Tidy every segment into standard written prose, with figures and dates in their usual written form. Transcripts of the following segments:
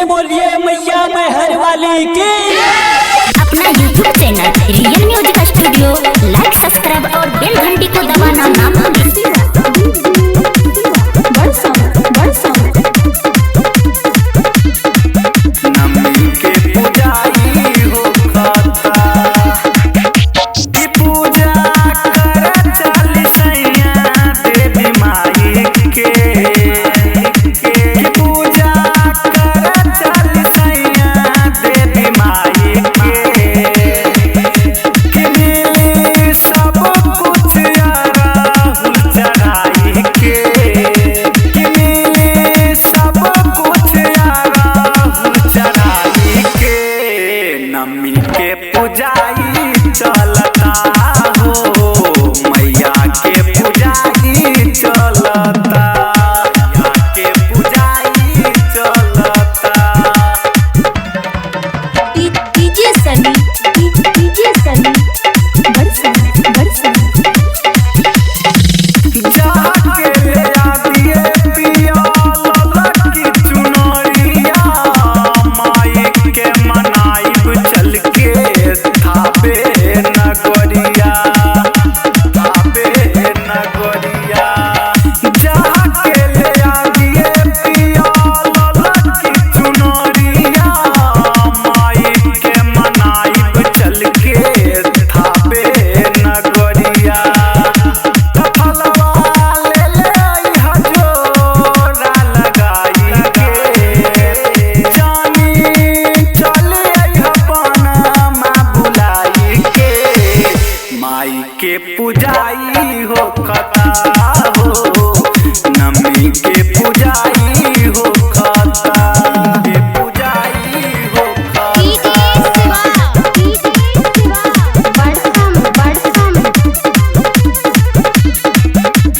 बोलिए मैया मैहर वाली की। अपना YouTube channel real music studio like subscribe और बेल घंटी को दबाना ना भूलें। नमी के पूजाई हो खाता की पूजा कर चली सैया देवी माई के की पूजा कर चली सैया देवी माई के कि मिली सब कुछ राहुल चढ़ाई के कि मिली सब कुछ राहुल चढ़ाई के नमी के पूजाई चलता हो मैया के पूजाई चलता मैया के पूजाई चलता। डीजे सनी डीजे सनी बरसा बरसा जाके ले आ दिए पिया ललकी चुनरिया माई के मनाइब चल के थापे नगरिया थापे नगरिया। जाके ले आ दिए पिया ललकी चुनरिया माई के मनाइब चल के थापे नगरिया। फलवा ले ले अइहा जोरा लगाई के जानी चल अइहा पनमा बुलाई के माई के पूजाई हो कथा हो नमी के पूजाई हो कथा के पूजाई हो डीजे कथा। शिवा डीजे शिवा बरसम बरसम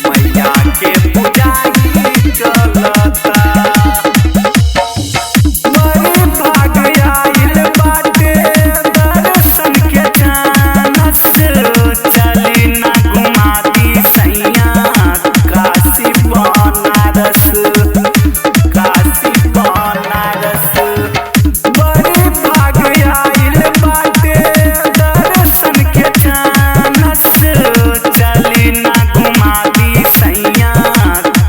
मैया के पूजाई चलता बड़ी भाग आइल बाटे दर्शन के चानस चली ना घुमा दी सैया काशी बनारस काशी बनारस। बड़ी भाग आइल बाटे दर्शन के चानस चली ना घुमा दी सैया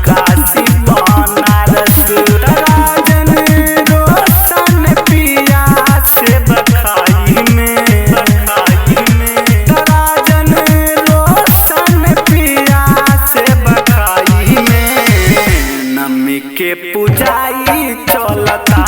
काशी बनारस। राजन रोशन पिया से बखाई में बखाई में राजन रोशन पिया से बखाई में नमी के पूजाई चलता।